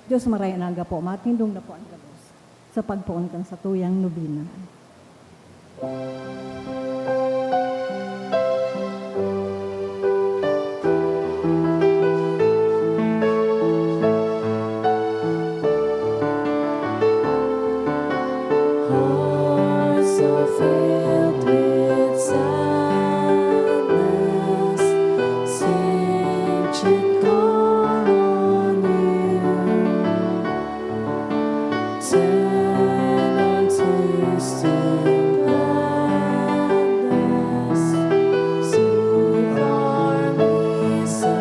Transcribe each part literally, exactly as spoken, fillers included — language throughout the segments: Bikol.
Diyos, maray na gapo, matindog na po ang gabos sa pagpoon kan satuyang nobena. Hearts are filled with sadness, saints should call on you. Turn our tears to gladness, soothe our misery.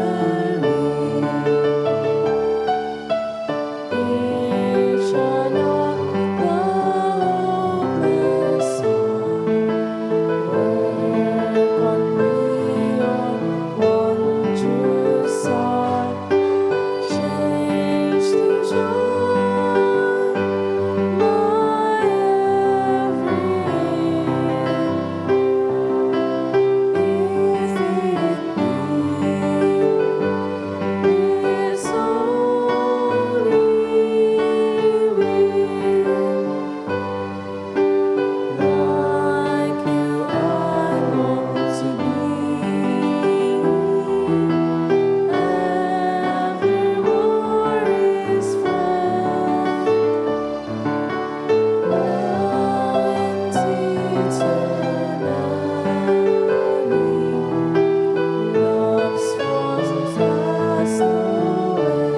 It shall not the hopeless heart, where can be your wondrous heart, change to joy, my everything. If it be His holy will, like you I long to be. Every war is fled, and eternally love's force has no end.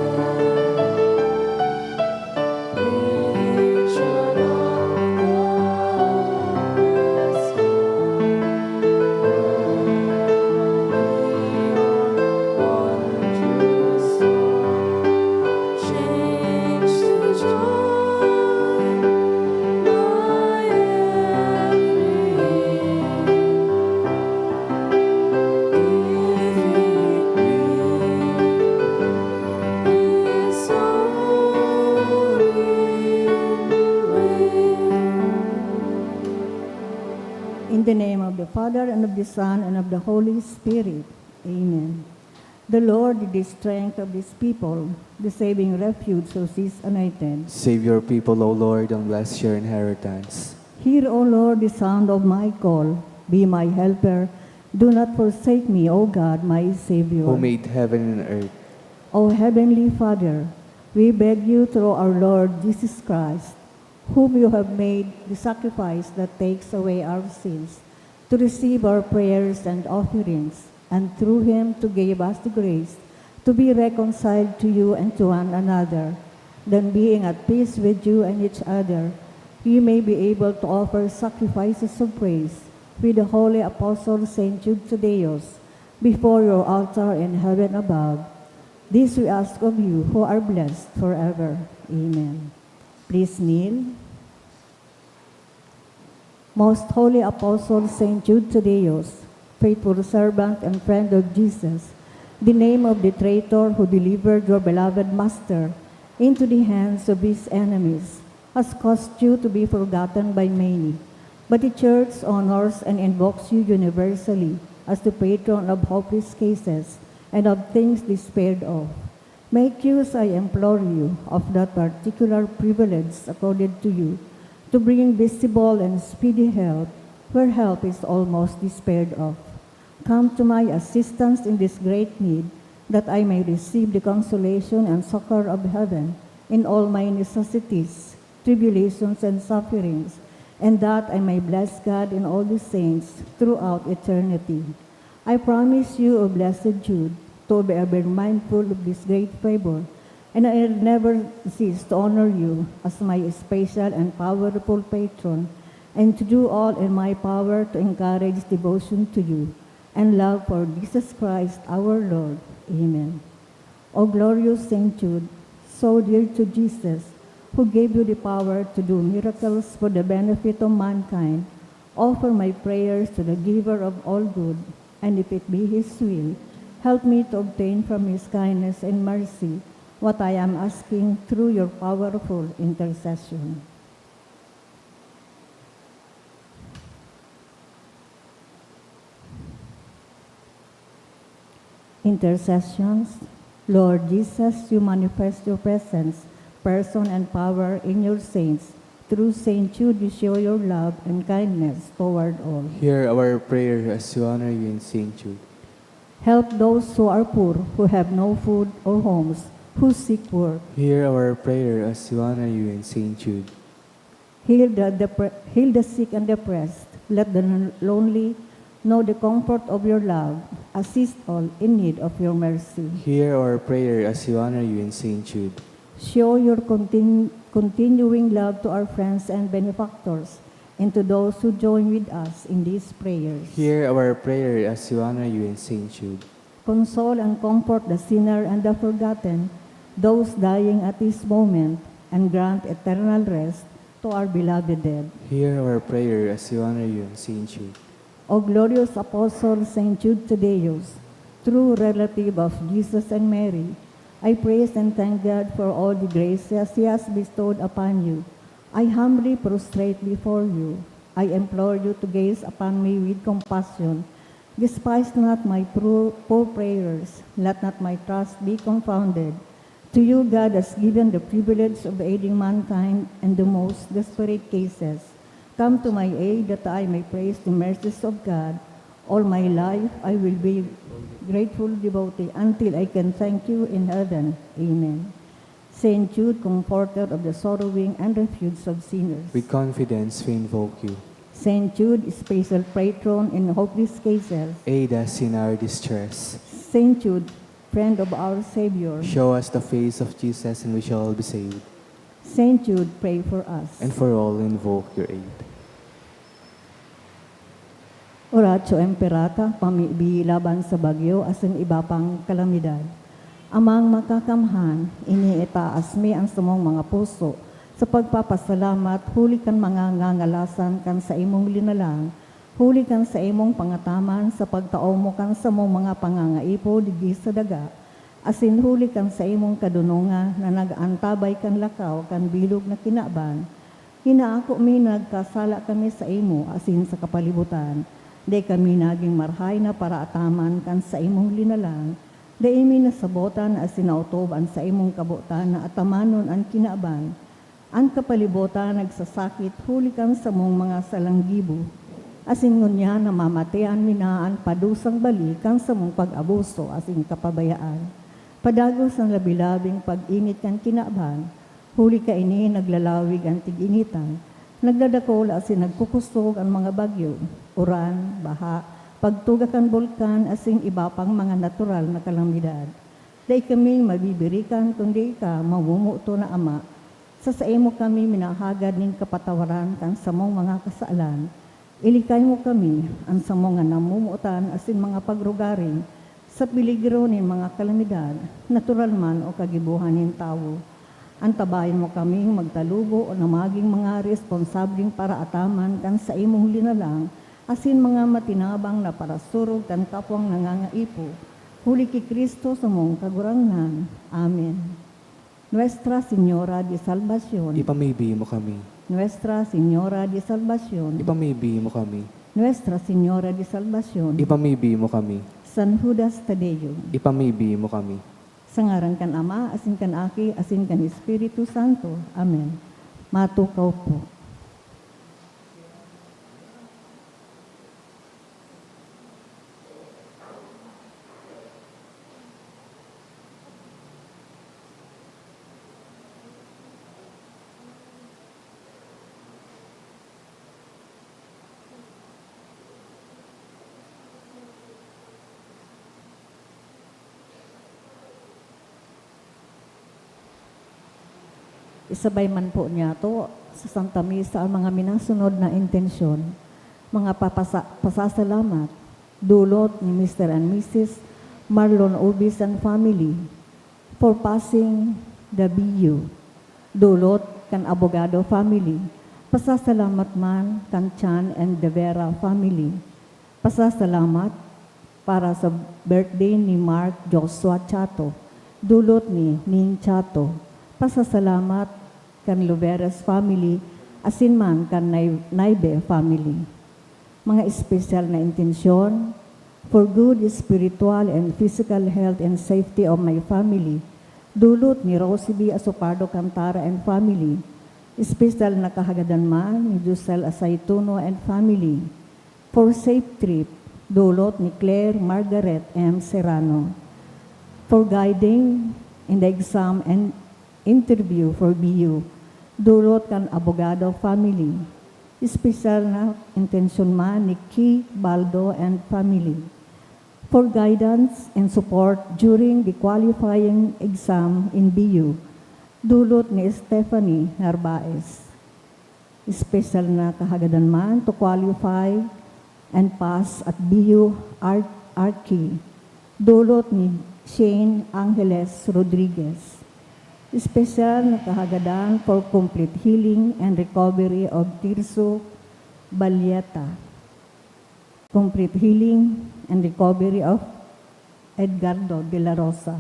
In the name of the Father, and of the Son, and of the Holy Spirit. Amen. The Lord is the strength of his people, the saving refuge of his anointed. Save your people, O Lord, and bless your inheritance. Hear, O Lord, the sound of my call. Be my helper. Do not forsake me, O God, my Savior. Who made heaven and earth. O Heavenly Father, we beg you through our Lord Jesus Christ, whom you have made the sacrifice that takes away our sins, to receive our prayers and offerings, and through him to give us the grace to be reconciled to you and to one another. Then, being at peace with you and each other, we may be able to offer sacrifices of praise with the holy apostle Saint Jude Thaddeus before your altar in heaven above. This we ask of you, who are blessed forever. Amen. Please kneel. Most Holy Apostle Saint Jude Thaddeus, faithful servant and friend of Jesus, the name of the traitor who delivered your beloved Master into the hands of his enemies, has caused you to be forgotten by many. But the Church honors and invokes you universally as the patron of hopeless cases and of things despaired of. Make use, I implore you, of that particular privilege accorded to you, to bring visible and speedy help where help is almost despaired of. Come to my assistance in this great need, that I may receive the consolation and succor of heaven in all my necessities, tribulations, and sufferings, and that I may bless God and all the saints throughout eternity. I promise you, O Blessed Jude, to be ever mindful of this great favor, and I will never cease to honor you as my special and powerful patron, and to do all in my power to encourage devotion to you and love for Jesus Christ our Lord. Amen. O glorious Saint Jude, so dear to Jesus, who gave you the power to do miracles for the benefit of mankind, offer my prayers to the Giver of all good, and if it be His will, help me to obtain from His kindness and mercy what I am asking through your powerful intercession. Intercessions. Lord Jesus, you manifest your presence person and power in your saints. Through Saint Jude, you show your love and kindness toward all. Hear our prayer as we honor you in Saint Jude. Help those who are poor, who have no food or homes, who seek work. Hear our prayer as we honor you in Saint Jude. Heal the, depre- heal the sick and depressed. Let the lonely know the comfort of your love. Assist all in need of your mercy. Hear our prayer as we honor you in Saint Jude. Show your continu- continuing love to our friends and benefactors and to those who join with us in these prayers. Hear our prayer as we honor you in Saint Jude. Console and comfort the sinner and the forgotten, those dying at this moment, and grant eternal rest to our beloved dead. Hear our prayer as we honor you in Saint Jude. O glorious Apostle Saint Jude Thaddeus, true relative of Jesus and Mary, I praise and thank God for all the graces He has bestowed upon you. I humbly prostrate before you. I implore you to gaze upon me with compassion. Despise not my poor, poor prayers. Let not my trust be confounded. To you God has given the privilege of aiding mankind in the most desperate cases. Come to my aid that I may praise the mercies of God. All my life I will be grateful devotee until I can thank you in heaven. Amen. Saint Jude, comforter of the sorrowing and refuge of sinners. With confidence we invoke you. Saint Jude, special patron in hopeless cases. Aid us in our distress. Saint Jude, friend of our Savior. Show us the face of Jesus and we shall all be saved. Saint Jude, pray for us. And for all invoke your aid. Oratio Imperata, pamibi laban sa bagyo asin iba pang kalamidad. Amang Makakamhan, iniitaas mi an samong mga puso sa pagpapasalamat huli kan mga ngangalasan kan saimong linalang, huli kan saimong pangataman sa pagtao mo kan samong mga pangangaipo digdi sa daga, asin huli kan saimong kadonongan na nag-aantabay kan lakaw kan bilog na kinaban. Hinaako mi na nagkasala kami saimo asin sa kapalibutan. Dai kami nagin marahay na paraataman kan saimong linalang. Dai mi nasabotan asin naotob an saimong kabotan na atamanon an kinaban. An kapalibutan nagsasakit huli kan samong mga salang gibo, asin ngunyan namamatean mi na an padusang bali kan samong pag-abuso asin kapabayaan. Padagos an labi-labing pag-init kan kinaban, huli kaini naglalawig an tig-initan, nagdadakula asin nagkukusog an mga bagyo, uran, baha, pagtuga kan bulkan asin iba pang mga natural na kalamidad. Dai kami mabibirikan kundi ika, mamomoton na Ama. Sa saimo kami minahagad nin kapatawaran kan samong mga kasalan. Ilikay mo kami, an samong mga namomotan asin mga pagrugaring, sa peligro nin mga kalamidad, natural man o kagibohan nin tawo. Antabayan mo kaming magtalubo na magin mga responsableng paraataman kan saimong linalang asin mga matinabang na parasurog kan kapwang nangangaipo, huli ki Cristo samong Kagurangnan. Amen. Nuestra Señora de Salvacion. Ipamibi mo kami. Nuestra Señora de Salvacion. Ipamibi mo kami. Nuestra Señora de Salvacion. Ipamibi mo kami. San Judas Tadeo. Ipamibi mo kami. Sa ngaran kan Ama, asin kan Aki, asin kan Espiritu Santo. Amen. Matukaw po. Isabay man po niyato sa Santa Misa ang mga minasunod na intensyon, mga papasa-, pasasalamat, dulot ni Mister and Missus Marlon Obis and family for passing the B U, dulot kan Abogado family, pasasalamat man kan Chan and De Vera family, pasasalamat para sa birthday ni Mark Joshua Chato, dulot ni Ning Chato. Pasasalamat kan Luberes family, asin man kan Nay-, Naibe family. Mga espesyal na intensyon, for good spiritual and physical health and safety of my family, Dulot ni Rosie B. Asopardo Cantara and family. Espesyal na kahagadan man ni Giselle Asaituno and family. For safe trip, dulot ni Claire Margaret M. Serrano. For guiding in the exam and interview for B U, dulot kan abogado family. Espesyal na intensyon man ni Ki Baldo and family. For guidance and support during the qualifying exam in B U, dulot ni Stephanie Narvaez. Espesyal na kahagadan man to qualify and pass at B U Ar-, Arki, dulot ni Shane Angeles Rodriguez. Espesyal na kahagadan for complete healing and recovery of Tirso Balieta. Complete healing and recovery of Edgardo de la Rosa.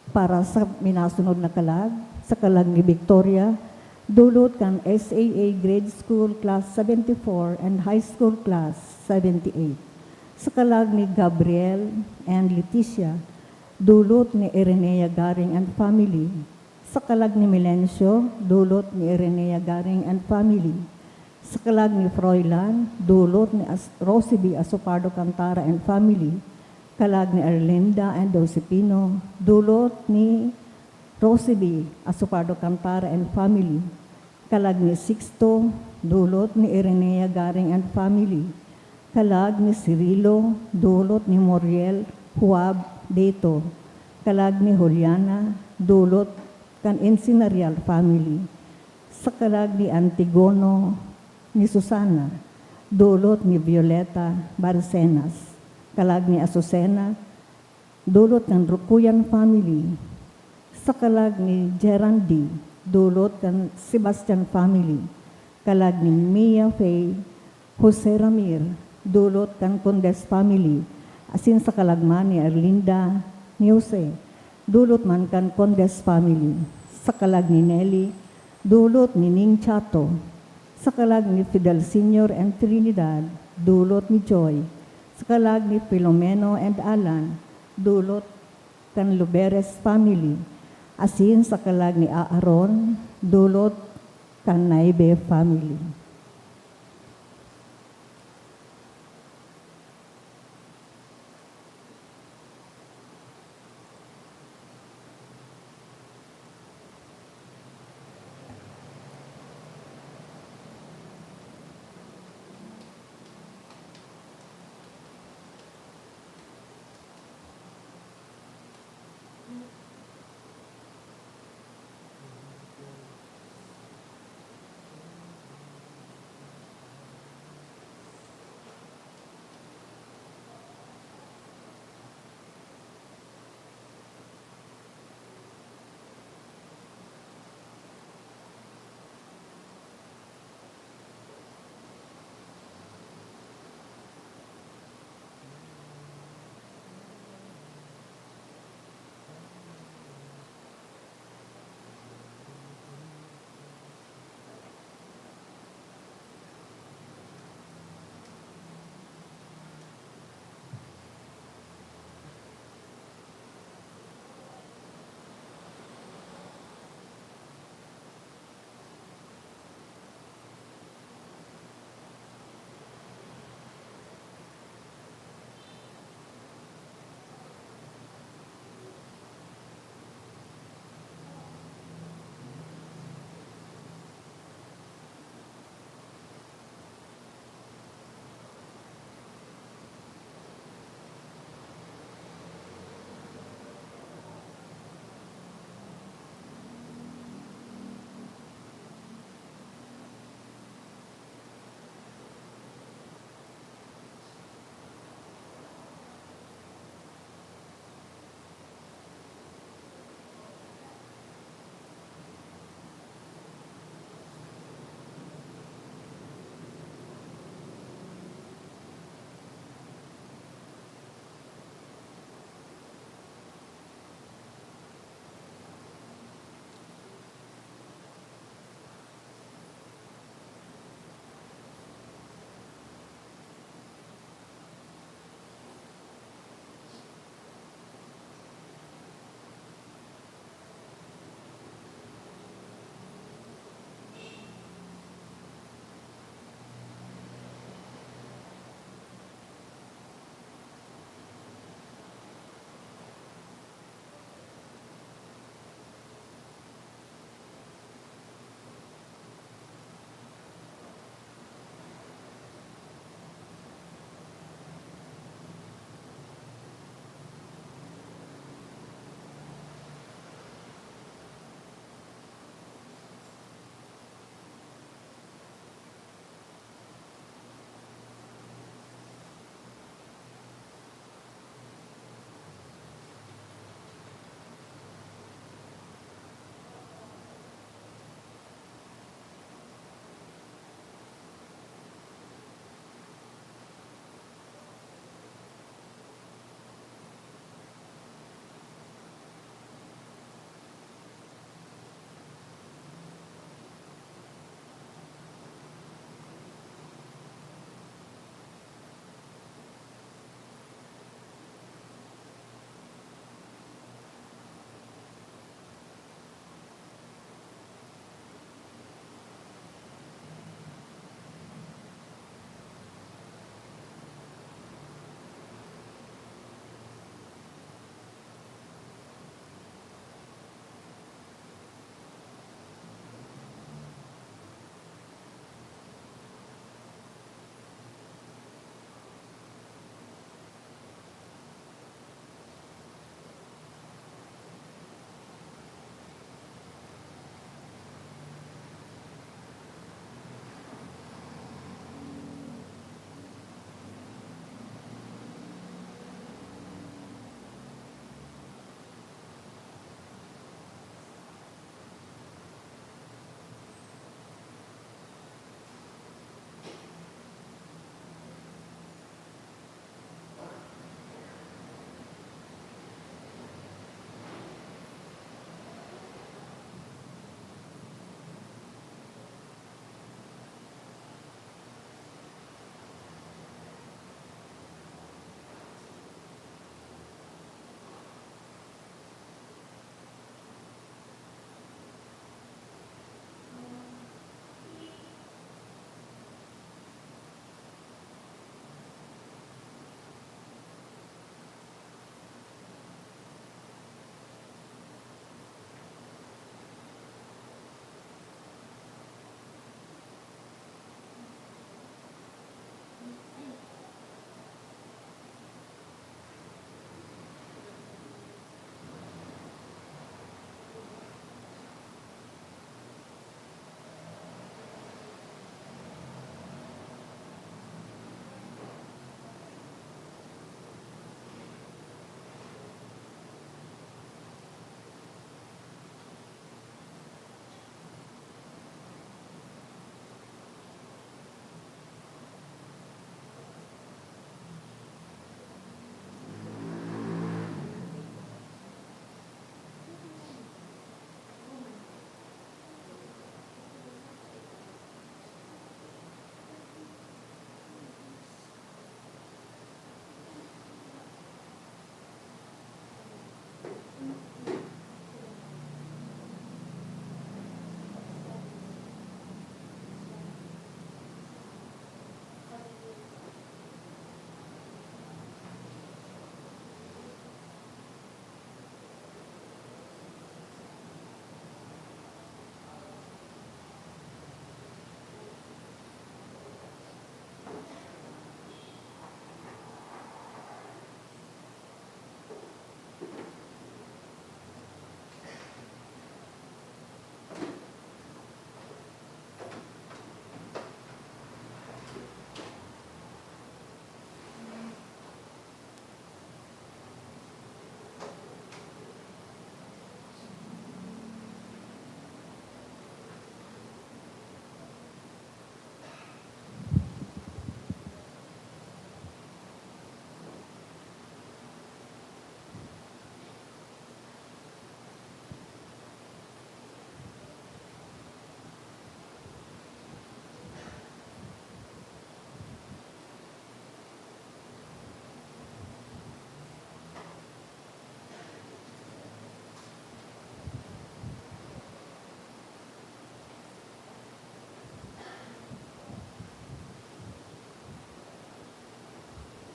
Para sa minasunod na kalag, sa kalag ni Victoria, dulot kan S A A Grade School Class seventy-four and High School Class seventy-eight. Sa kalag ni Gabriel and Leticia, dulot ni Irenea Garing and family. Sa kalag ni Melencio, dulot ni Irenea Garing and family. Sa kalag ni Froilan, dulot ni As-, Rosie B. Asopardo Cantara and family. Kalag ni Erlinda and Josepino, dulot ni Rosie B. Asopardo Cantara and family. Kalag ni Sixto, dulot ni Irenea Garing and family. Kalag ni Cirilo, dulot ni Moriel Huab Deto. Kalag ni Juliana, dulot kan Encinareal family. Sa kalag ni Antigono, ni Susana, dulot ni Violeta Barcenas. Kalag ni Azucena, dulot kan Rukuyan family. Sa kalag ni Gerandi, dulot kan Sebastian family. Kalag ni Mia Faye, Jose Ramir, dulot kan Condes family, asin sa kalag man ni Erlinda, ni Jose, dulot man kan Condes family. Sa kalag ni Nelly, dulot ni Ning Chato. Sa kalag ni Fidel Senior and Trinidad, dulot ni Joy. Sa kalag ni Filomeno and Alan, dulot kan Luberes family. Asin sa kalag ni Aaron, dulot kan Naibe family.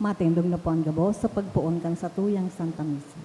Matindog na po an gabos sa pagpoon kan satuyang Santa Misa.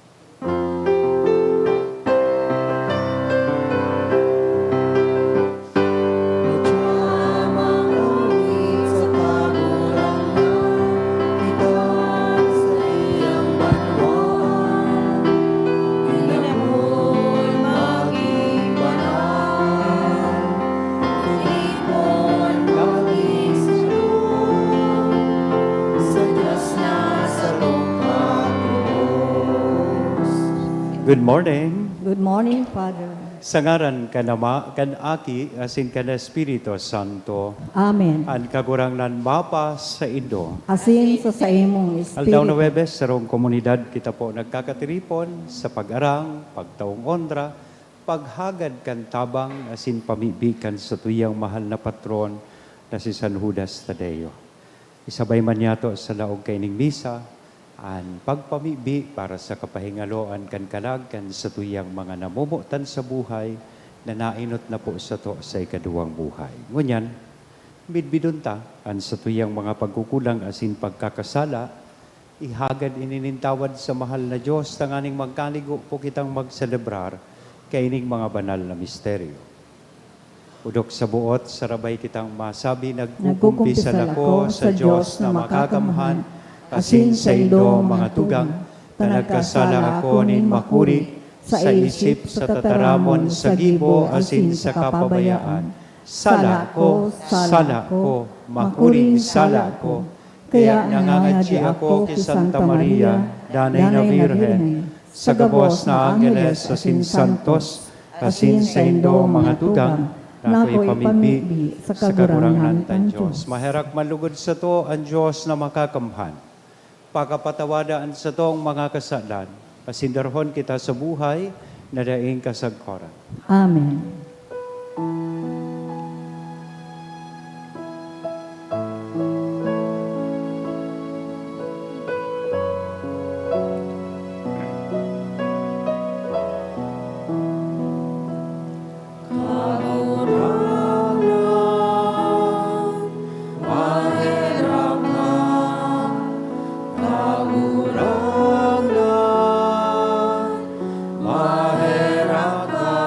Good morning. Good morning, Father. Sa ngaran kan Ama, kan Aki, asin kan Espiritu Santo. Amen. An Kagurangnan mapasaindo. Asin sa saimong espiritu. Aldaw na Huwebes, sarong komunidad kita po nagkakatiripon sa pag-arang, pagtaong onra, paghagad kan tabang, asin pamibi kan satuyang mahal na patron na si San Judas Tadeo. Isabay man niyato sa laog kaining misa an pagpamibi para sa kapahingaloan kan kalag kan satuyang mga namomotan sa buhay na naenot na po sato sa ikaduwang buhay. Ngunyan, midbidon ta an satuyang mga pagkukulang asin pagkakasala, ihagad ini nin tawad sa mahal na Dios tanganing magkanigo po kitang magselebrar kaining mga banal na misteryo. Odok sa buot, sarabay kitang masabi, nagkukumpisal ako sa Dios na makakamhan, asin saindo, mga tugang, ta nagkasala ako nin makuri, sa isip, sa tataramon, sa gibo, asin sa kapabayaan. Sala ko, sala ko, makuring sala ko. Kaya nangangadyi ako ki Santa Maria, Danay na Birhen, sa gabos na angeles asin santos, asin saindo, mga tugang, na ako ipamibi sa Kagurangnan tang Dios. Maherak man lugod sato an Dios na makakamhan. Pakapatawada an satong mga kasalan, asin darahon kita sa buhay na daing kasagkoran. Amen. Kagurangnan, maherak ka. Kagurangnan, maherak ka.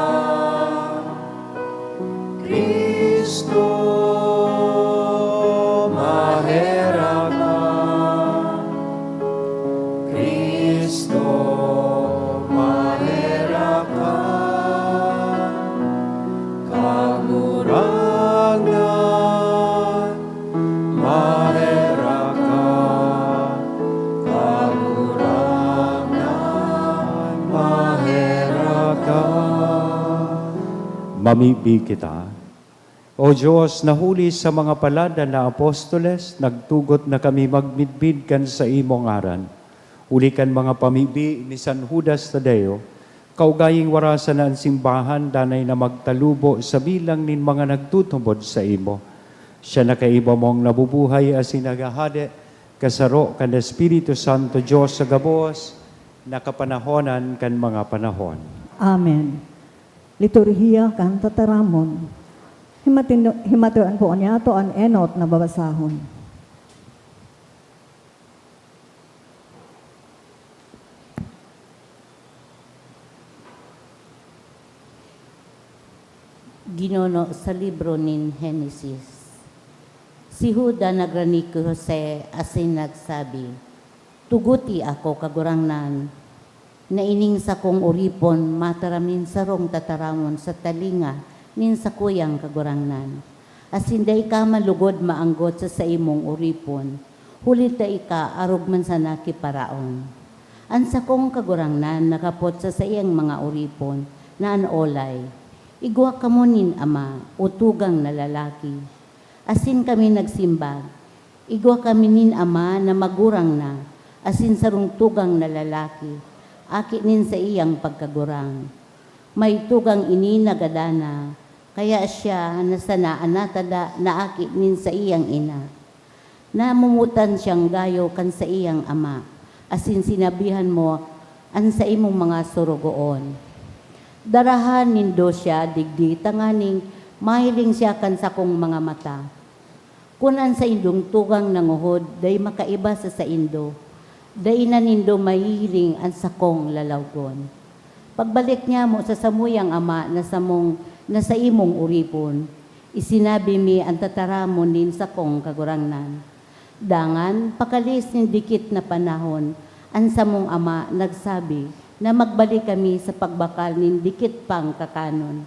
Cristo, maherak ka. Cristo, maherak ka. Kagurangnan, maherak ka. Kagurangnan, maherak ka. Mamibi kita. O Dios, na huli sa mga paladan na apostoles, nagtugot na kami magmidbid kan saimong ngaran. Huli kan mga pamibi ni San Judas Tadeo, kaugaying warasan na an simbahan danay na magtalubo sa bilang nin mga nagtutubod saimo. Siya na kaiba mong nabubuhay asin naghahade, kasaro kan Espiritu Santo, Dios sa gabos, na kapanahonan kan mga panahon. Amen. Liturhiya kan Tataramon. Himati-, himatoan po niyato an enot na babasahon. Ginuno sa libro nin Henesis. Si Juda nagrani ki Jose asin nagsabi, "Tuguti ako, Kagurangnan, na ining sakong oripon mataram nin sarong tataramon sa talinga nin sakuyang kagurangnan, asin dai ka man lugod maanggot sa saimong oripon, huli ta ika arog man sana ki Faraon." An sakong kagurangnan naghapot sa saiyang mga oripon na an olay, "Igwa kamo nin ama o tugang na lalaki." Asin kami nagsimbag, "Igwa kami nin ama na magurang na, asin sarong tugang na lalaki, aki nin saiyang pagkagurang. May tugang ini na gadan na, kaya siya na sana an natada na aki nin saiyang ina. Namomotan siyang gayo kan saiyang ama, asin sinabihan mo an saimong mga sorogoon, 'Darahan nindo siya digdi tanganing mahiling siya kan sakong mga mata.' Kun an saindong tugang na nguhod dai makaiba sa saindo, dai na nindo mahihiling an sakong lalawgon. Pagbalik nyamo sa samuyang ama na samong, na saimong oripon, isinabi mi an tataramon nin sakong Kagurangnan. Dangan, pakalis nin dikit na panahon, an samong ama nagsabi na magbalik kami sa pagbakal nin dikit pang kakanon.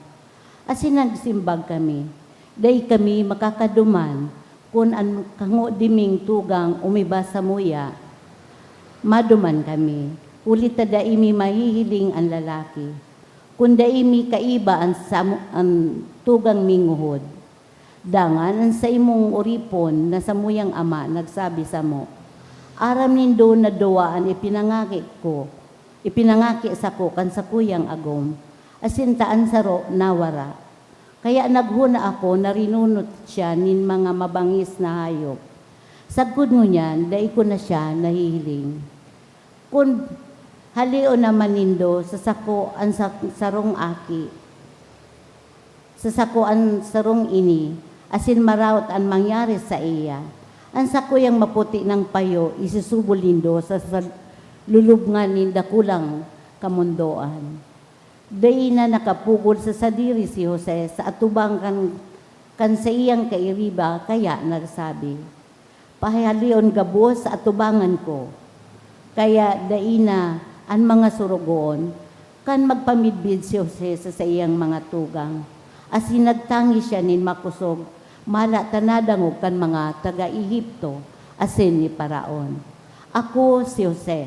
Asin nagsimbag kami, "Dai kami makakaduman kun an kangodi ming tugang umiba samuya, maduman kami, huli ta dai mi mahihiling an lalaki, kun dai mi kaiba an samo, an tugang ming nguhod." Dangan an saimong oripon na samuyang ama nagsabi samo, "Aram nindo na duwa an ipinangaki ko, ipinangaki sako kan sakuyang agom, asin ta an saro nawara. Kaya naghona ako na rinunot siya nin mga mabangis na hayop. Sagkod ngunyan, dai ko na siya nahihiling. Kun haleon naman nindo sa sako an sa-, sarong aki, sa sako an sarong ini, asin maraot an mangyari saiya, an sakuyang maputi nang payo isusubol nindo sa, sa lulubngan nin dakulang kamondoan." Dai na nakapugol sa sadiri si Jose sa atubang kan, kan saiyang kairiba, kaya nagsabi, "Pahihaleon gabos sa atubangan ko." Kaya dai na an mga sorogoon kan magpamidbid si Jose sa saiyang mga tugang, asin nagtangis siya nin makosog, mala ta nadangog kan mga taga Egipto asin ni Faraon. "Ako si Jose,"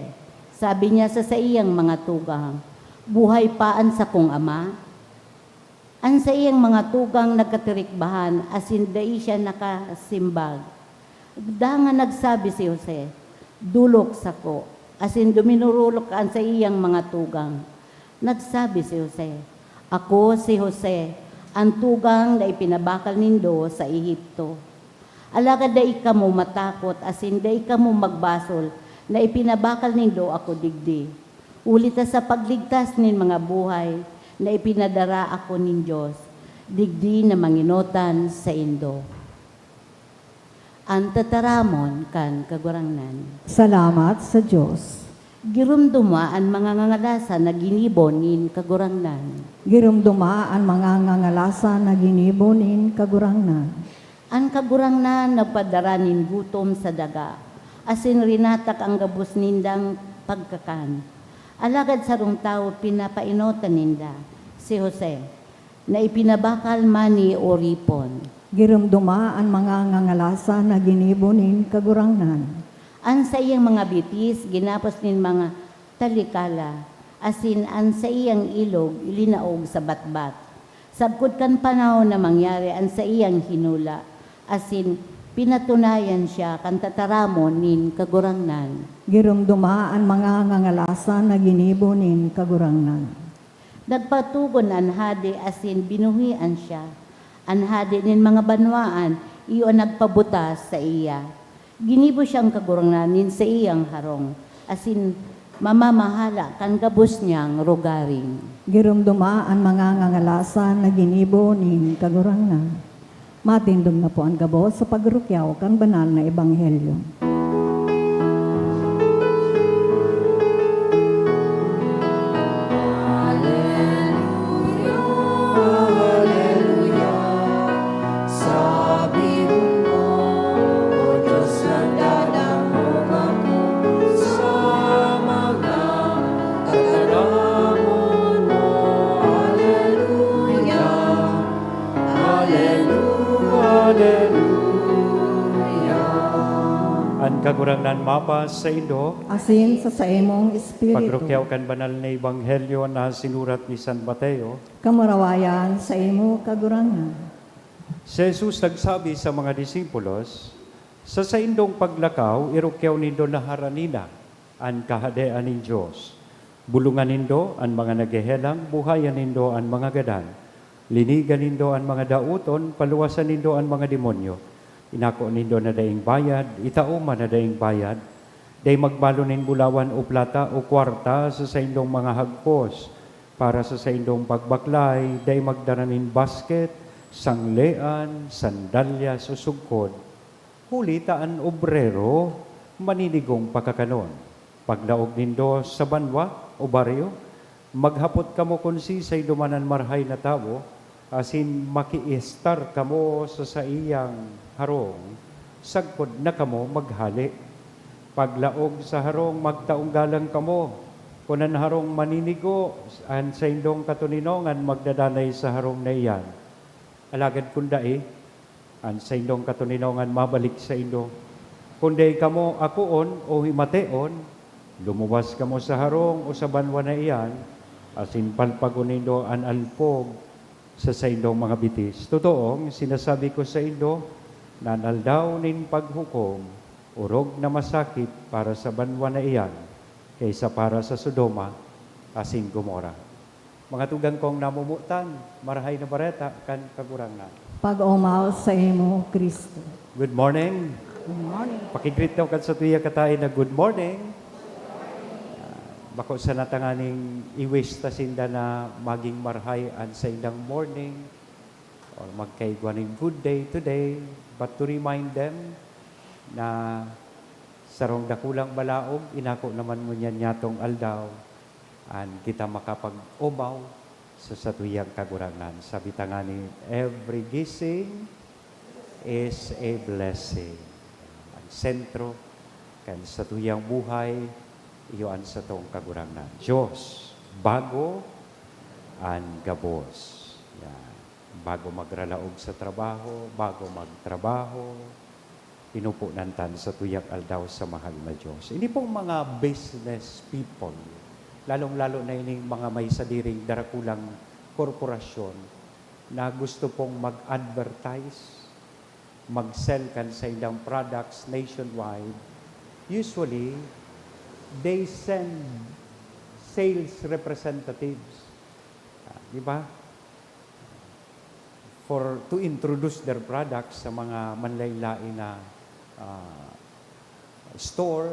sabi niya sa saiyang mga tugang, "Buhay pa an sakong ama?" An saiyang mga tugang nagkatirikbahan asin dai siya nakasimbag. Dangan nagsabi si Jose, "Dolok sako," asin duminurolok an saiyang mga tugang. Nagsabi si Jose, "Ako si Jose, an tugang na ipinabakal nindo sa Egipto. Alagad dai kamo matakot asin dai kamo magbasol na ipinabakal nindo ako digdi. Huli ta sa pagligtas nin mga buhay na ipinadara ako nin Dios, digdi na mangenotan saindo." An tataramon kan Kagurangnan. Salamat sa Dios. Giromdoma an mga ngangalasan na ginibo nin Kagurangnan. Giromdoma an mga ngangalasan na ginibo nin Kagurangnan. An Kagurangnan nagpadara nin gutom sa daga, asin rinatak an gabos nindang pagkakan. Alagad sarong tawo pinapaenotan ninda, si Jose, na ipinabakal man ni oripon. Giromdoma an mga ngangalasan na ginibo nin Kagurangnan. An saiyang mga bitis ginapos nin mga talikala, asin an saiyang ilog linaog sa batbat. Sagkod kan panahon na mangyari an saiyang hinula, asin pinatunayan siya kan tataramon nin Kagurangnan. Giromdoma an mga ngangalasan na ginibo nin Kagurangnan. Nagpatogon an hade asin binuhian siya. An hade nin mga banwaan, iyo an nagpabutas saiya. Ginibo siyang kagurangnan nin saiyang harong, asin mamamahala kan gabos niyang rogaring. Giromdoma an mga ngangalasan na ginibo nin Kagurangnan. Matindog na po an gabos sa pagrukyaw kan banal na ebanghelyo. Aleluya, aleluya. Sabi mo, O Diyos, nagdadangog ako sa mga tataramon mo. Aleluya, aleluya, aleluya. An Kagurangnan mapasaindo. Asin sa saimong espiritu. Pagrukyaw kan banal na ebanghelyo na sinurat ni San Mateo. Kamurawayan saimo, Kagurangnan. Si Jesus nagsabi sa mga disipulos, "Sa saindong paglakaw, irukyaw nindo na harani na an Kahadean nin Dios. Bulongan nindo an mga naghehelang, buhayan nindo an mga gadan, linigan nindo an mga daoton, paluwasan nindo an mga demonyo. Inako nindo na daing bayad, itao man na daing bayad. Dai magbalon nin bulawan o plata o kwarta sa saindong mga hagkos. Para sa saindong pagbaklay, dai magdara nin basket, sanglean, sandalyas o sugkod. Huli ta an obrero maninigong pakakanon. Paglaog nindo sa banwa o baryo, maghapot kamo kun siisay duman an marahay na tawo, asin makiistar kamo sa saiyang harong sagkod na kamo maghale. Paglaog sa harong, magtaong galang kamo. Kun an harong maninigo, an saindong katoninongan magdadanay sa harong na iyan. Alagad kun dai, an saindong katoninongan mabalik saindo. Kun dai kamo akoon o himateon, lumuwas kamo sa harong o sa banwa na iyan, asin palpagon nindo an alpog sa saindong mga bitis. Totoong sinasabi ko saindo na an aldaw nin paghukom orog na masakit para sa banwa na iyan kaisa para sa Sodoma asin Gomorra. Mga tugang kong namomotan, Marahay na Bareta kan Kagurangnan. Pag-omaw saimo, Cristo. Good morning. Good morning. Pakigreet daw kan satuya kataen na good morning. Ah, bako sana tanganing i-wish ta sinda na maging marahay an saindang morning or magkaigwa nin good day today, but to remind them na sarong dakulang balaog inako naman ngunyan nyatong aldaw, an kita makapag-omaw sa satuyang Kagurangnan. Sabi ta ngani, "Every gising is a blessing." An sentro kan satuyang buhay, iyo an satong Kagurangnan. Diyos, bago an gabos. Yan. Bago magralaog sa trabaho, bago magtrabaho, pinupunan tan satuyang aldaw sa mahal na Diyos. Ini pong mga business people, lalong-lalo na ining mga may sadiring darakulang korporasyon na gusto pong mag-advertise, mag-sell kan saindang products nationwide, usually, they send sales representatives. Ah, di ba? For, to introduce their products sa mga manlain-lain na, ah, store.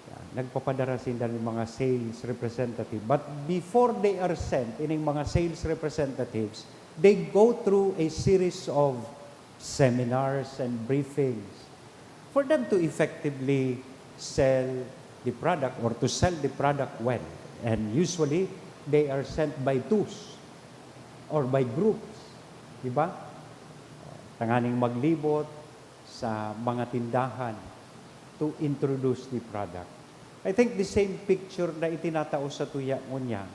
Yan, nagpapadara sinda ng mga sales representative. But before they are sent, ining mga sales representatives, they go through a series of seminars and briefings for them to effectively sell the product or to sell the product well. And usually, they are sent by twos or by groups. Di ba? Tanganing maglibot sa mga tindahan to introduce the product. I think the same picture na itinatao satuya ngunyan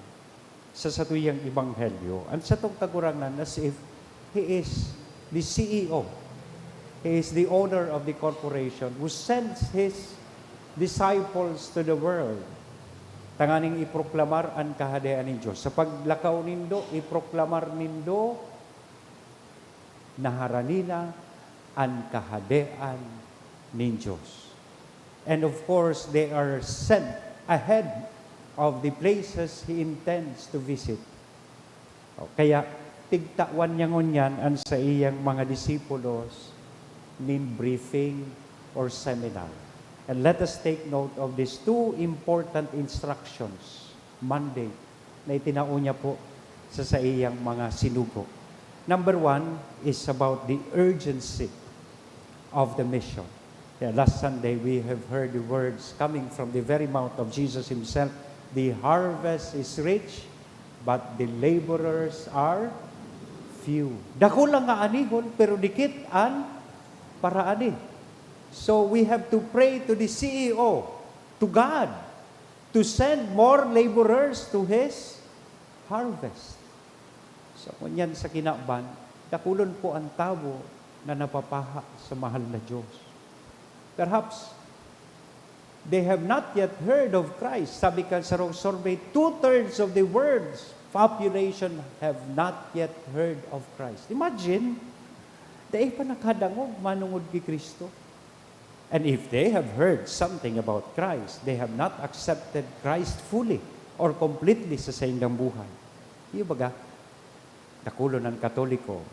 sa satuyang ebanghelyo, an satong Kagurangnan, as if He is the C E O. He is the owner of the corporation who sends His disciples to the world tanganing iproklamar an Kahadean nin Diyos. Sa paglakaw nindo, iproklamar nindo na harani na an Kahadean nin Diyos. And of course, they are sent ahead of the places He intends to visit. O, kaya, tigtawan niya ngunyan an saiyang mga disipulos nin briefing or seminar. And let us take note of these two important instructions, mandate, na itinao niya po sa saiyang mga sinugo. Number one is about the urgency of the mission. Yeah, last Sunday, we have heard the words coming from the very mouth of Jesus Himself, "The harvest is rich, but the laborers are few." Dakul ang aanihon, pero dikit an paraani. So, we have to pray to the C E O, to God, to send more laborers to His harvest. So, ngunyan sa kinaban, dakulon po an tawo na napapaha sa mahal na Diyos. Perhaps, they have not yet heard of Christ. Sabi kan sarong survey, two-thirds of the world's population have not yet heard of Christ. Imagine, dai pa nakadangog manungod ki Cristo. And if they have heard something about Christ, they have not accepted Christ fully or completely sa saindang buhay. Iyo baga, dakulon an Katoliko.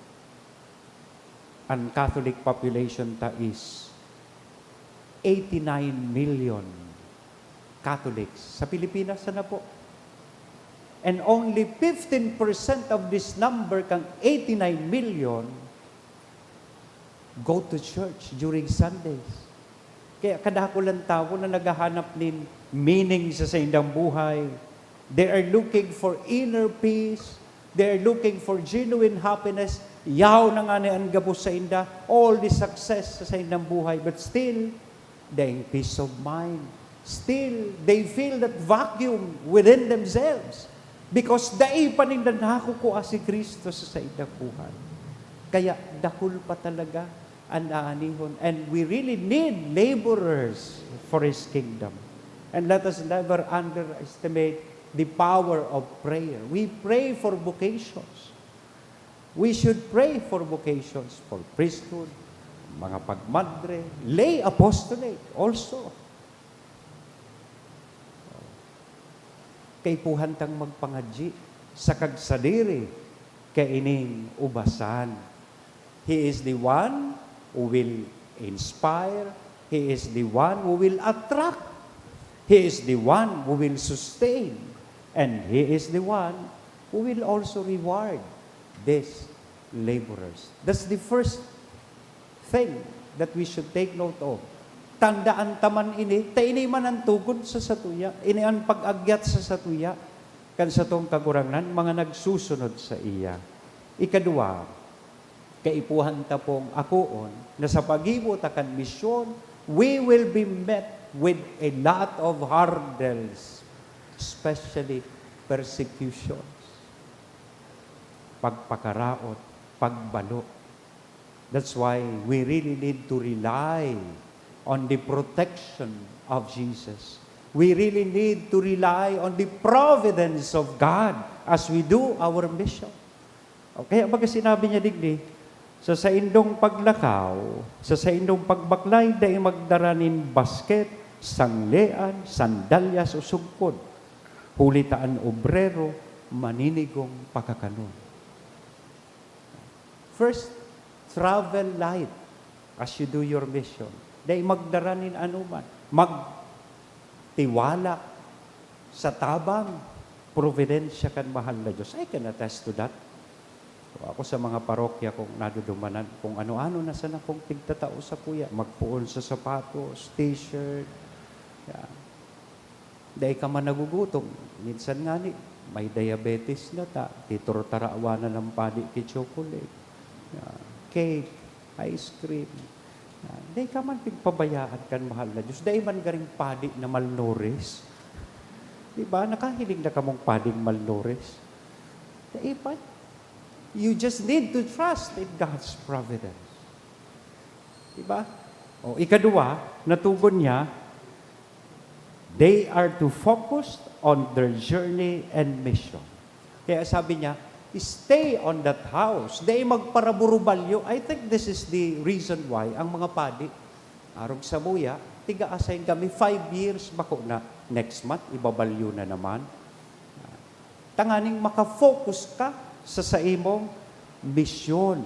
An Catholic population ta is eighty-nine million Catholics. Sa Pilipinas, sana po. And only fifteen percent of this number, kang eighty-nine million, go to church during Sundays. Kaya kadakul an tawo na naghahanap nin meaning sa saindang buhay. They are looking for inner peace. They are looking for genuine happiness. Yaw na ngani an gabos sainda, all the success sa saindang buhay. But still, daing peace of mind. Still, they feel that vacuum within themselves. Because dai pa ninda nakukua si Cristo sa saindang buhay. Kaya dakul pa talaga an aanihon. And we really need laborers for His kingdom. And let us never underestimate the power of prayer. We pray for vocations. We should pray for vocations, for priesthood, mga pagmadre, lay apostolate also. Kaipuhan tang magpangadyi sa kagsadiri kaining ubasan. He is the one who will inspire. He is the one who will attract. He is the one who will sustain. And He is the one who will also reward these laborers. That's the first thing that we should take note of. Tandaan ta man ini, ta ini man an tugon sa satuya, ini an pag-agyat sa satuya, kan satong Kagurangnan, mga nagsusunod saiya. Ikadwa, kaipuhan ta pong akoon na sa paggibo ta kan misyon, we will be met with a lot of hurdles, especially persecutions, pagpakaraot, pagbalo. That's why we really need to rely on the protection of Jesus. We really need to rely on the providence of God as we do our mission. O kaya baga sinabi niya digdi, "Sa saindong paglakaw, sa saindong pagbaklay, dai magdara nin basket, sanglean, sandalyas o sugkod, huli ta an obrero maninigong pakakanon." First, travel light as you do your mission. Dai magdara nin anoman. Magtiwala sa tabang, providensya kan mahal na Diyos. I can attest to that. So, ako sa mga parokya kong nadudumanan, kung ano-ano na sana kong pigtatao sa puya, magpoon sa sapatos, t-shirt, yan. Dai ka man nagugutom. Minsan ngani, may diabetes na ta, titurtarawanan ng padi ki chocolate, ah, cake, ice cream. Ah, dai ka man pigpabayaan kan mahal na Diyos. Dai man garing padi na malnourished. Di ba? Nakahiling na kamong pading malnourished? Dai pa. You just need to trust in God's providence. Di ba? O, ikadwa, natugon niya, they are to focus on their journey and mission. Kaya sabi niya, "Stay on that house." Dai magparaburubalyo. I think this is the reason why ang mga padi, arog samuya, tiga-assign kami, five years, bako na, next month, ibabalyo na naman. Tanganing makafocus ka sa saimong misyon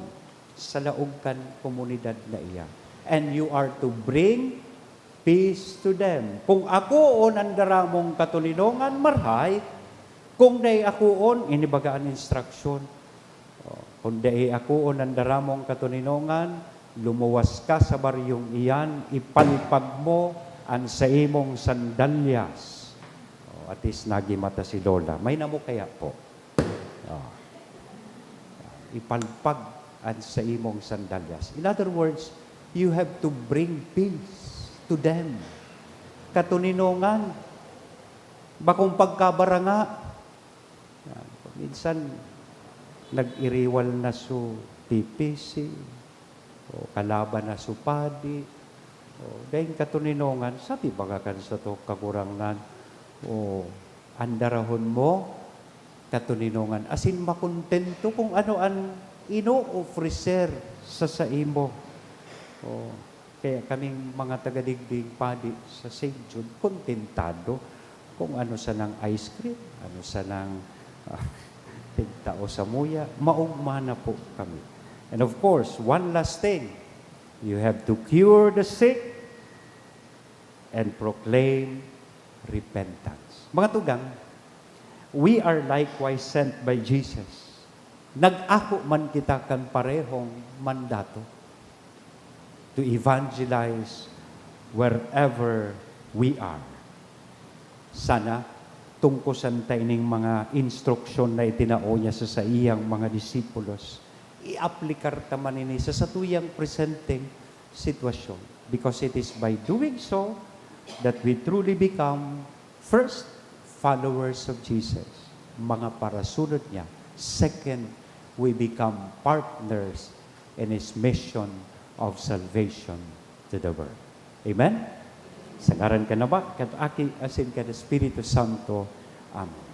sa laog kan komunidad na iyan. And you are to bring peace to them. Kung akoon an dara mong katoninongan, marahay. Kung dai akoon, ini baga an instruksyon. O, kung dai akoon an dara mong katoninongan, lumuwas ka sa baryong iyan, ipalpag mo an saimong sandalyas. O, at least nagimata si Lola. May namo kaya po? O. Ipalpag an saimong sandalyas. In other words, you have to bring peace to them. Katoninongan, bakong pagkabaranga. Yan. Minsan, nag-iriwal na su P P C, o kalaban na su padi, o daing katoninongan, sabi baga kan sato Kagurangnan, o andarahon mo, katoninongan, asin makontento kung ano an ino-ofrecer sa saimo. O, kaya kaming mga taga-digding padi sa Saint Jude, kontentado kung ano sanang ice cream, ano sanang, ah, pigtao samuya, maogma na po kami. And of course, one last thing, you have to cure the sick and proclaim repentance. Mga tugang, we are likewise sent by Jesus. Nag-ako man kita kan parehong mandato. to evangelize wherever we are. Sana tungkosan ta ining mga instruksyon na itinao niya sa saiyang mga disipulos. Iaplikar ta man ini sa satuyang presenteng sitwasyon, because it is by doing so that we truly become, first, followers of Jesus, mga parasunod niya. Second, we become partners in His mission of salvation to the world. Amen? Sa ngaran kan Ama, kan Aki, asin kan Espiritu Santo. Amen.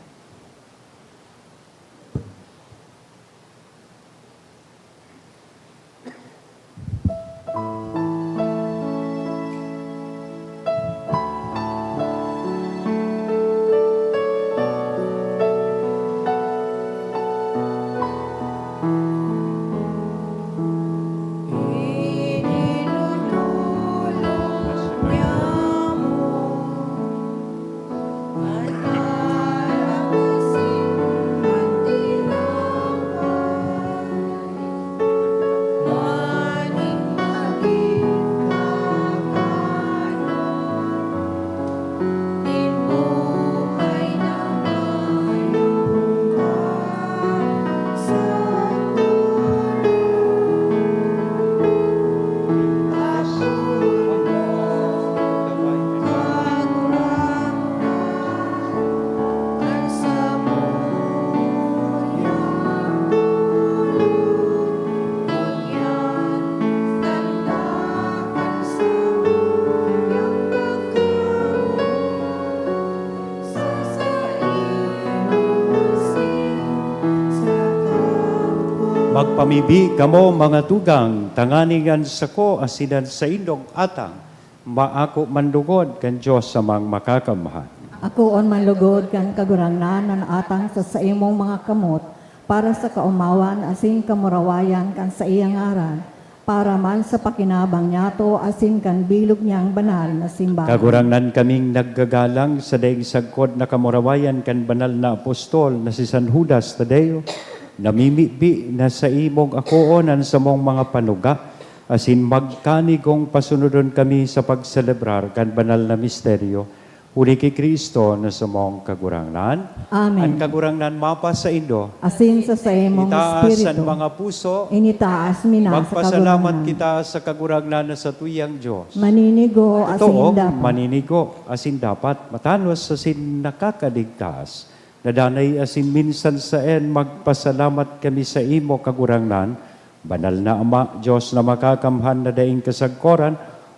Magpamibi kamo, mga tugang, tanganing an sako asin an saindong atang maako man lugod kan Dios Amang Makakamhan. Akoon man lugod kan Kagurangnan an atang sa saimong mga kamot, para sa kaomawan asin kamurawayan kan saiyang ngaran, para man sa pakinabang niyato asin kan bilog niyang banal na simbahan. Kagurangnan, kaming naggagalang sa daing sagkod na kamurawayan kan banal na apostol na si San Judas Tadeo, namimibi na saimong akoon an samong mga panuga, asin magkanigong pasunodon kami sa pagselebrar kan banal na misteryo, huli ki Cristo na samong Kagurangnan. Amen. An Kagurangnan mapasaindo. Asin sa saimong Itaas an espiritu. Mga puso. Initaas mi na sa Kagurangnan. Magpasalamat kita sa Kagurangnan na satuyang Dios. Maninigo asin Totoo, dapat. Maninigo asin dapat, matanos asin nakakaligtas. Na danay asin minsan saen magpasalamat kami saimo, Kagurangnan, Banal na Ama, Dios na Makakamhan na daing kasagkoran,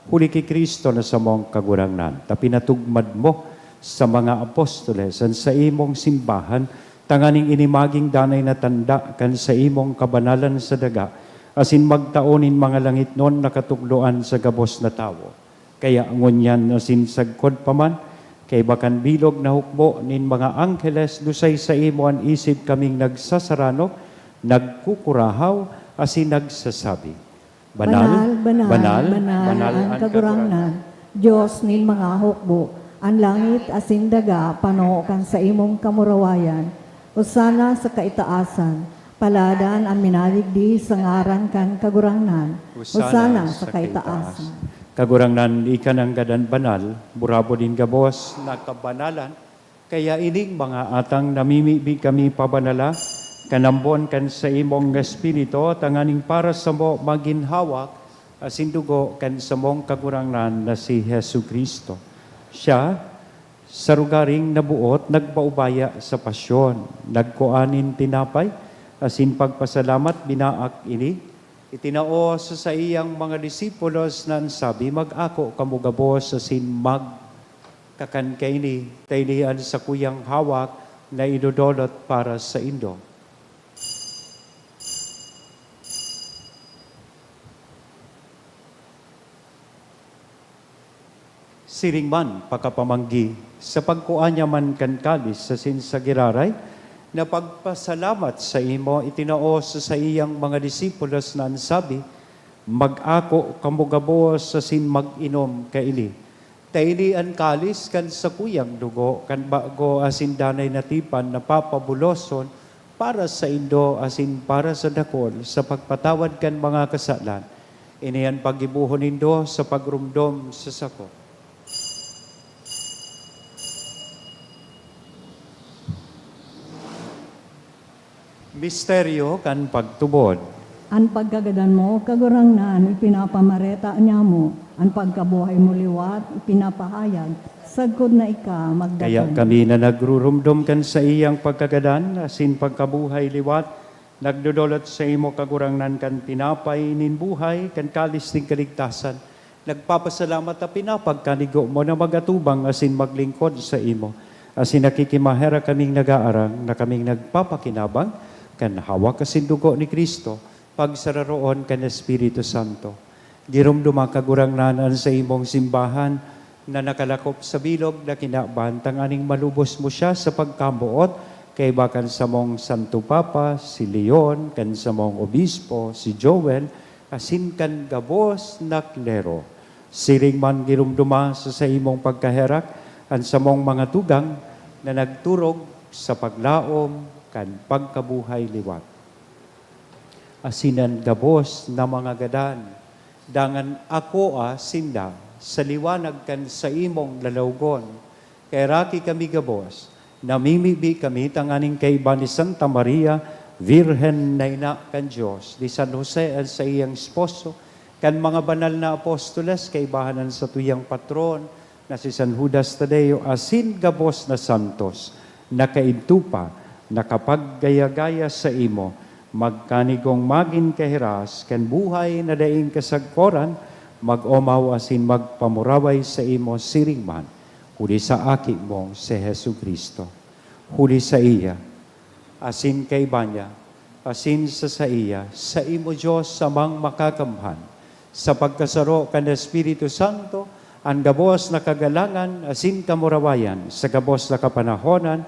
huli ki Cristo na samong Kagurangnan, ta pinatugmad mo sa mga apostoles an saimong simbahan, tanganing ini magin danay na tanda kan saimong kabanalan sa daga, asin magtao nin mga langitnon na katukdoan sa gabos na tawo. Kaya ngunyan asin sagkod pa man, kaiba kan bilog na hukbo nin mga angheles, dusay saimo an isip kaming nagsasarano, nagkukurahaw, asin nagsasabi, "Banal, banal, banal, banal an Kagurangnan, Dios nin mga hukbo. An langit asin daga pano kan saimong kamurawayan. Hosana sa kaitaasan. Paladan an minadigdi sa ngaran kan Kagurangnan. Hosana sa kaitaasan." Kagurangnan, ika nanggad an banal, burabod nin gabos na kabanalan. Kaya ining mga atang namimibi kami pabanala kan ambon kan saimong Espiritu, tanganing para samo magin hawak asin dugo kan samong Kagurangnan na si Jesu-Cristo. Siya, sa rogaring naboot, nagpaubaya sa pasyon, nagkua nin tinapay, asin pagpasalamat, binaak ini, itinao sa saiyang mga disipulos na an sabi, "Mag-ako kamo gabos asin magkakan kaini, ta ini an sakuyang hawak na idodolot para saindo." Siring man, pakapamanggi, sa pagkua niya man kan kalis asin sa giraray na pagpasalamat saimo, itinao sa saiyang mga disipulos na an sabi, "Mag-ako kamo gabos asin mag-inom kaini. Ta ini an kalis kan sakuyang dugo kan bago asin danay na tipan na papabuloson para saindo asin para sa dakul sa pagpatawad kan mga kasalan. Ini an paggibohon nindo sa pagromdom sa sako. Misteryo kan pagtubod. An pagkagadan mo, Kagurangnan, ipinapamareta niamo, an pagkabuhay mo liwat, ipinapahayag, sagkod na ika magdatong. Kaya kami na nagruromdom kan saiyang pagkagadan asin pagkabuhay liwat, nagdodolot saimo, Kagurangnan, kan tinapay nin buhay, kan kalis nin kaligtasan. Nagpapasalamat ta pinapagkanigo mo na mag-atubang asin maglingkod saimo. Asin nakikimaherak kaming nag-aarang na kaming nagpapakinabang kan hawak asin dugo ni Cristo, pagsararoon kan Espiritu Santo. Giromdoma, Kagurangnan, an saimong simbahan na nakalakop sa bilog na kinaban, tanganing malubos mo siya sa pagkamoot kaiba kan samong Santo Papa, si Leon, kan samong Obispo, si Joel, asin kan gabos na klero. Siring man, giromdoma sa saimong pagkaherak an samong mga tugang na nagturog sa paglaom kan pagkabuhay liwat. Asin an gabos na mga gadan, dangan akoa sinda sa liwanag kan saimong lalawgon. Kaheraki kami gabos, namimibi kami tanganing kaiba ni Santa Maria, Birhen na ina kan Dios, ni San Jose an saiyang esposo, kan mga banal na apostoles, kaibahan an satuyang patron, na si San Judas Tadeo, asin gabos na santos, na kaidto pa nakapaggaya-gaya saimo, magkanigong magin kahiras kan buhay na daing kasagkoran, mag-omaw asin magpamuraway saimo siring man, huli sa Aki mong si Jesu-Cristo. Huli saiya, asin kaiba niya, asin sa saiya, saimo, Dios, Amang Makakamhan, sa pagkasaro kan Espiritu Santo, an gabos na kagalangan asin kamurawayan sa gabos na kapanahonan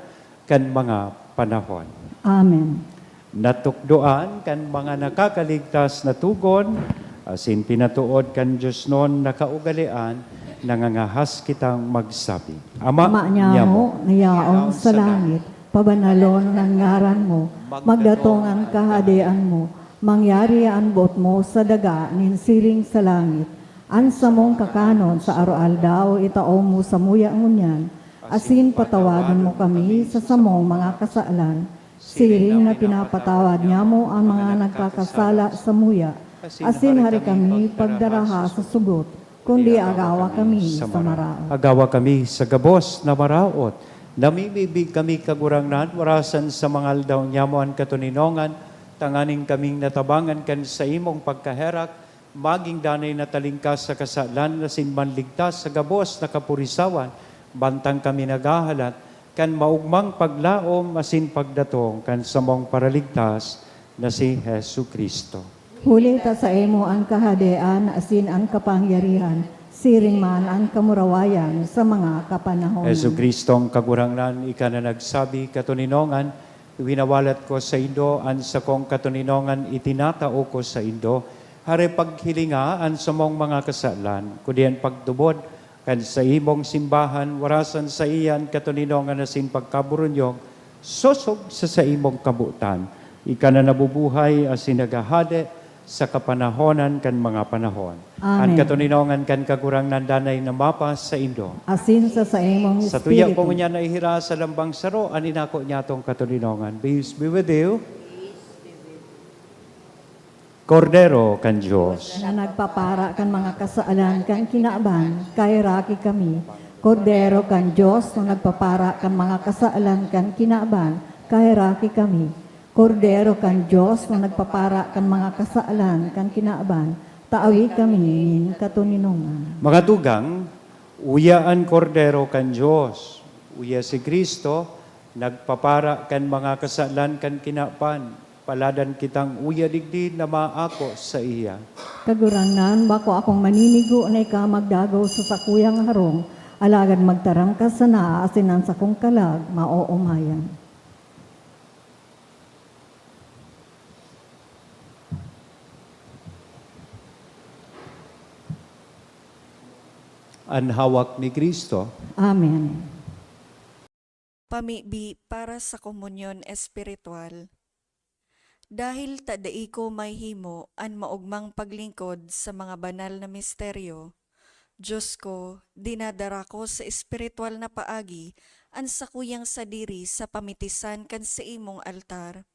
kan mga panahon. Amen. Natukdoan kan mga nakakaligtas na tugon, asin pinatood kan diosnon na kaugalean, nangangahas kitang magsabi, Ama Ama niamo, niamo, na yaon sa langit, pabanalon an ngaran mo, magdatong an kahadean mo, mangyari an boot mo sa daga nin siring sa langit. An samong kakanon sa aroaldaw itao mo samuya ngunyan, asin patawadon mo kami sa samong mga kasalan, siring na pinapatawad niamo an mga nagkakasala samuya, asin hari kami pagdaraha sa sugot, kundi agawa kami sa maraot. Agawa kami sa gabos na maraot. Namimibi kami, Kagurangnan, warasan sa mga aldaw niamo an katoninongan, tanganing kaming natabangan kan saimong pagkaherak, magin danay na talingkas sa kasalan asin manligtas sa gabos na kapurisawan, mantang kami naghahalat kan maogmang paglaom asin pagdatong kan samong Paraligtas na si Jesu-Cristo. Huli ta saimo an kahadean asin an kapangyarihan, siring man an kamurawayan sa mga kapanahonan. Jesu-Cristong Kagurangnan, ika na nagsabi, "Katoninongan, winawalat ko saindo, an sakong katoninongan itinatao ko saindo." Hare, paghilinga an samong mga kasalan, kundi an pagtubod kan saimong simbahan, warasan saiya an katoninongan asin pagkaburunyog, sosog sa saimong kabotan. Ika na nabubuhay asin naghahade sa kapanahonan kan mga panahon. An Amen. Katoninongan kan Kagurangnan danay na mapasaindo. Asin sa saimong Sa tuya espiritu. Ko ngunyan na ihiras sa lambang saro an inako niyatong katoninongan. Peace be with you. Kordero kan Dios. Na nagpapara kan mga kasalan kan kinaban, kaheraki kami. Kordero kan Dios na nagpapara kan mga kasalan kan kinaban, kaheraki kami. Kordero kan Dios na nagpapara kan mga kasalan kan kinaban, tawi kami nin katoninongan. Mga tugang, uya an Kordero kan Dios, uya si Cristo, nagpapara kan mga kasalan kan kinaban. Paladan kitang uya digdi na maako saiya. Kagurangnan, bako akong maninigo na ika magdagaw sa sakuyang harong, alagad magtaram ka sana asin an sakong kalag maoomayan. An hawak ni Cristo. Amen. Pamibi para sa komunyon espiritual. Dahil ta dai ko mahihimo an maogmang paglingkod sa mga banal na misteryo, Diyos ko, dinadara ko sa espiritual na paagi an sakuyang sadiri sa pamitisan kan saimong altar.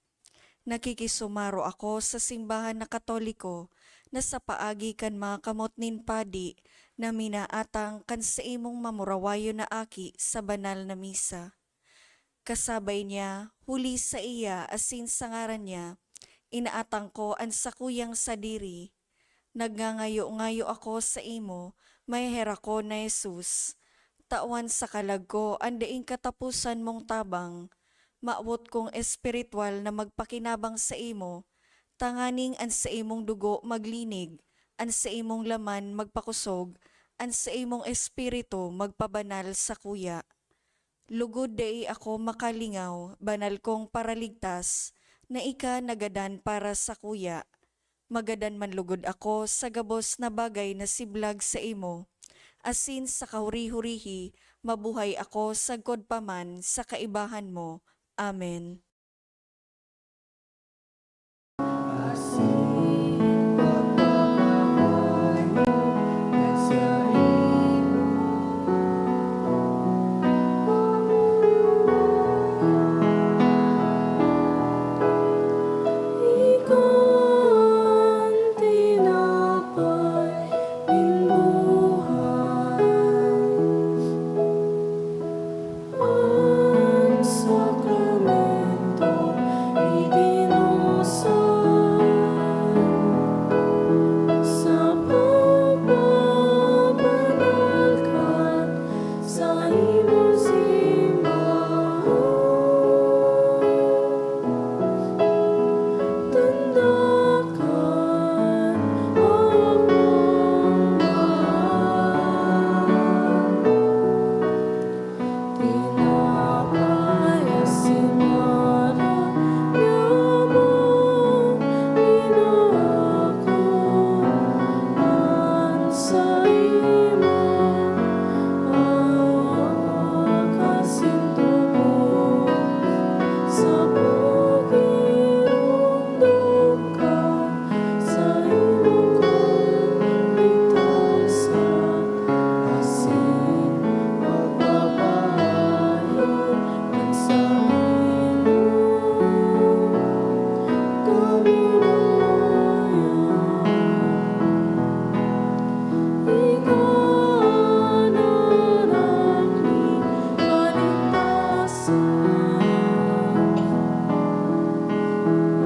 Nakikisumaro ako sa simbahan na Katoliko na sa paagi kan mga kamot nin padi na minaatang kan saimong mamurawayon na aki sa banal na misa. Kasabay niya, huli saiya asin sa ngaran niya, inaatang ko an sakuyang sadiri. Nagngangayo-ngayo ako saimo, maheherakon na Jesus. Tawan sa kalag ko an daing kataposan mong tabang. Mawot kong espiritual na magpakinabang saimo, tanganing an saimong dugo maglinig, an saimong laman magpakosog, an saimong espiritu magpabanal sakuya. Lugod dai ako makalingaw, banal kong Paraligtas, na ika nagadan para sakuya. Magadan man lugod ako sa gabos na bagay na siblag saimo, asin sa kahuri-hurihi mabuhay ako sagkod pa man sa kaibahan mo. Amen. An sakramento idinusan sa pagpabanal kan saimong simbahan. Tanda kan akong mahal. Tinapay asin balang yaman, inaako an saimo, awa ka asin tubod sa pagiromdom kan saimong kaligtasan. Asin pagpapayo kan saimong kamurawayan. Ika an anak nin kaligtasan.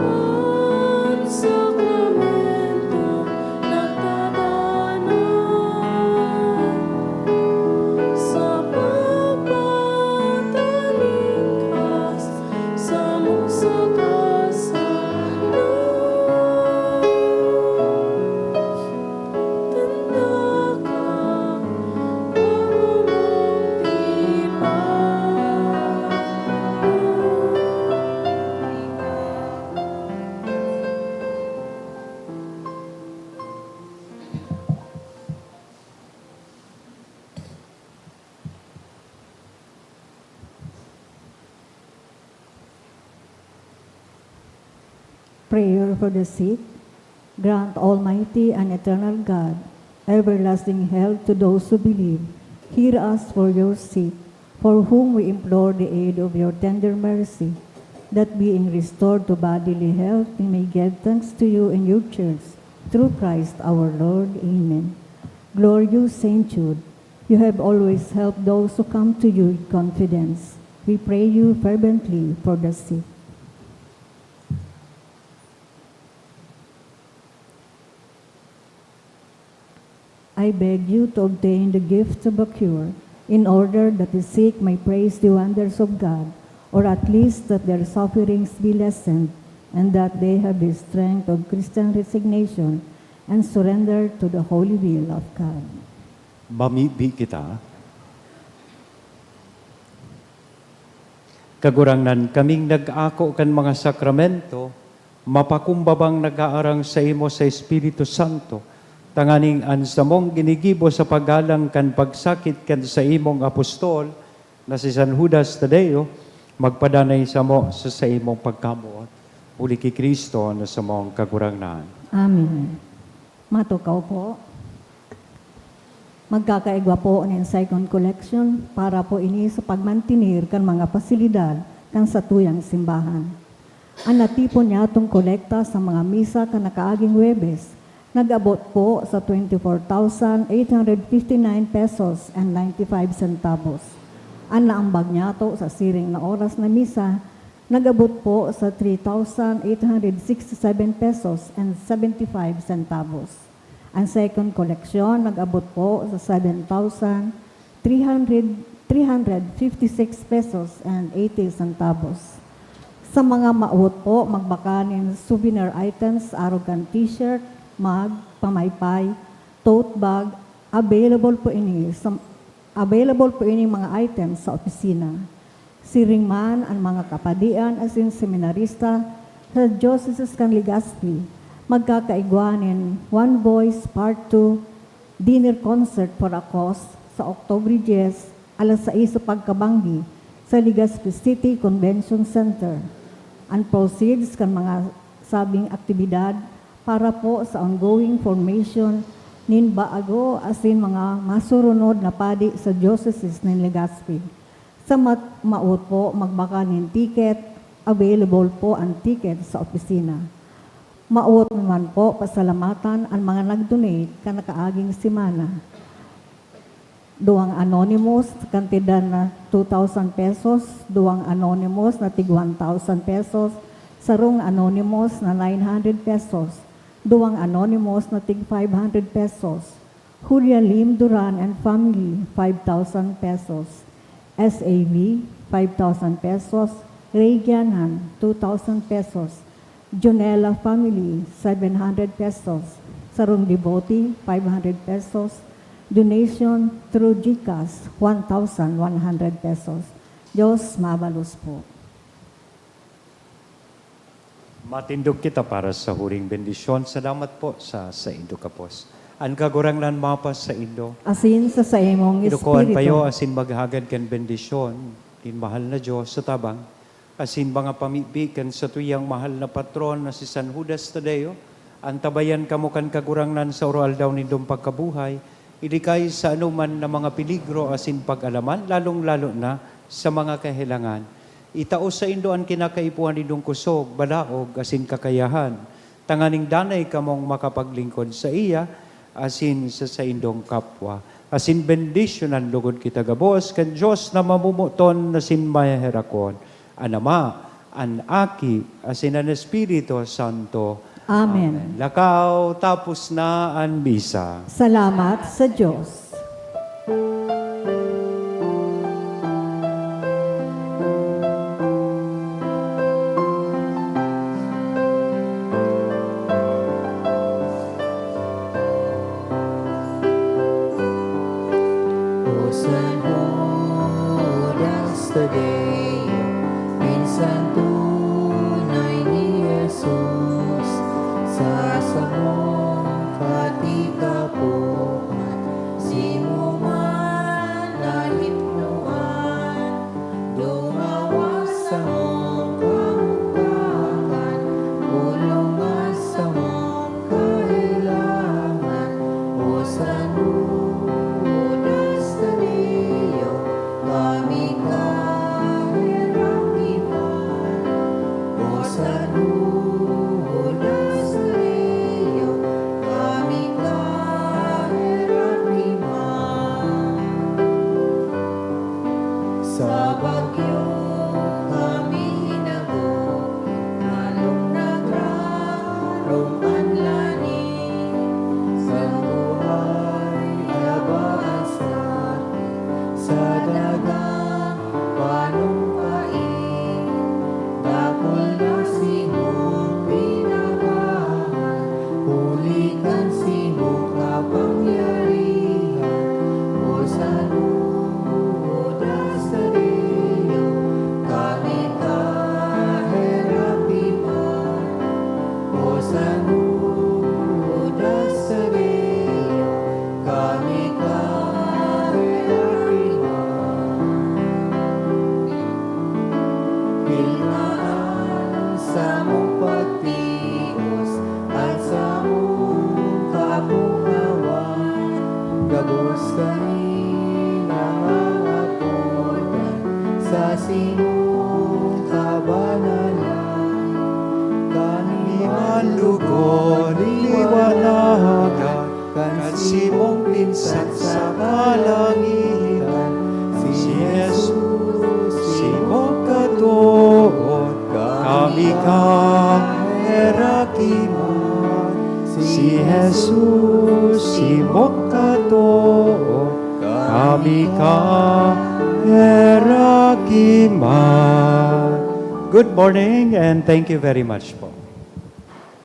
An sakramento nagtatanan sa pagpatalingkas samo sa kasalanan. Tanda ka, bago mong tipan. Prayer for the sick. Grant, Almighty and eternal God, everlasting health to those who believe. Hear us for your sick, for whom we implore the aid of your tender mercy, that being restored to bodily health, we may give thanks to you in your church, through Christ our Lord. Amen. Glorious Saint Jude, you have always helped those who come to you in confidence. We pray you fervently for the sick. I beg you to obtain the gift of a cure, in order that the sick may praise the wonders of God, or at least that their sufferings be lessened, and that they have the strength of Christian resignation and surrender to the holy will of God. Mamibi kita. Kagurangnan, kaming nag-ako kan mga sakramento, mapakumbabang nag-aarang saimo sa Espiritu Santo, tanganing an samong ginigibo sa paggalang kan pagsakit kan saimong apostol na si San Judas Tadeo, magpadanay samo sa saimong pagkamoot. Huli ki Cristo na samong Kagurangnan. Amen. Matukaw po. Magkakaigwa po nin second collection para po ini sa pagmantener kan mga pasilidad kan satuyang simbahan. An natipon niyatong kolekta sa mga misa kan nakaaging Huwebes nag-abot po sa twenty-four thousand eight hundred fifty-nine pesos and ninety-five centavos. An naambag niyato sa siring na oras na misa nag-abot po sa three thousand eight hundred sixty-seven pesos and seventy-five centavos. An second koleksyon nag-abot po sa seven thousand three hundred, three hundred fifty-six pesos and eighty centavos. Sa mga mawot po magbaka nin souvenir items, arog kan t-shirt, mug, pamaypay, tote bag, available po ini sa, available po ini mga items sa opisina. Siring man an mga kapadian asin seminarista sa Diocese kan Legazpi magkakaigwa nin One Voice Part two Dinner Concert for a Cause sa October diyes, alas sais sa pagkabanggi sa Legazpi City Convention Center. An proceeds kan mga sabing aktibidad para po sa ongoing formation nin bago asin mga masurunod na padi sa Diocese nin Legazpi. Sa mat-, mawot po magbaka nin ticket, available po an ticket sa opisina. Mawot man po pasalamatan an mga nag-donate kan nakaaging semana. Duwang anonymous, kantidad na two thousand pesos, duwang anonymous na tig one thousand pesos, sarong anonymous na nine hundred pesos, duwang anonymous na tig five hundred pesos. Julia Lim Duran and family, five thousand pesos. S A V, five thousand pesos. Ray Gianan, two thousand pesos. Junela family, seven hundred pesos. Sarong devotee, five hundred pesos. Donation through GCash, one thousand one hundred pesos. Diyos mabalos po. Matindog kita para sa huring bendisyon. Salamat po sa saindo kapos. An Kagurangnan mapasaindo. Asin sa saimong Inukoan espiritu. Payo asin maghagad kan bendisyon nin mahal na Dios sa tabang asin mga pamibi kan satuyang mahal na patron na si San Judas Tadeo. Antabayan kamo kan Kagurangnan sa oro-aldaw nindong pagkabuhay, ilikay sa anoman na mga peligro asin pag-alaman, lalong-lalo na sa mga kahelangan. Itao saindo an kinakaipuhan nindong kusog, balaog, asin kakayahan, tanganing danay kamong makapaglingkod saiya asin sa saindong kapwa. Asin bendisyonan logod kita gabos kan Dios na mamomoton asin maheherakon, an Ama, an Aki, asin an Espiritu Santo. Amen. Lakaw, tapos na an misa. Salamat sa Diyos. O San Judas Tadeo, pinsan tunay ni Jesus, sa samong katikapoan, simo man nahipnoan, dumawa samong kamukahan, bulong an samong kailangan. O San Judas Tadeo, kami kahirapihan. Gabos kami nangangapodan sa simong kabanalan. Kami man lugod liwanagan kan simong pinsan sa kalangitan, si Jesus, simong katood, kami ka herakiman. Si Jesus, simong katood, kami ka herakiman. Good morning and thank you very much po.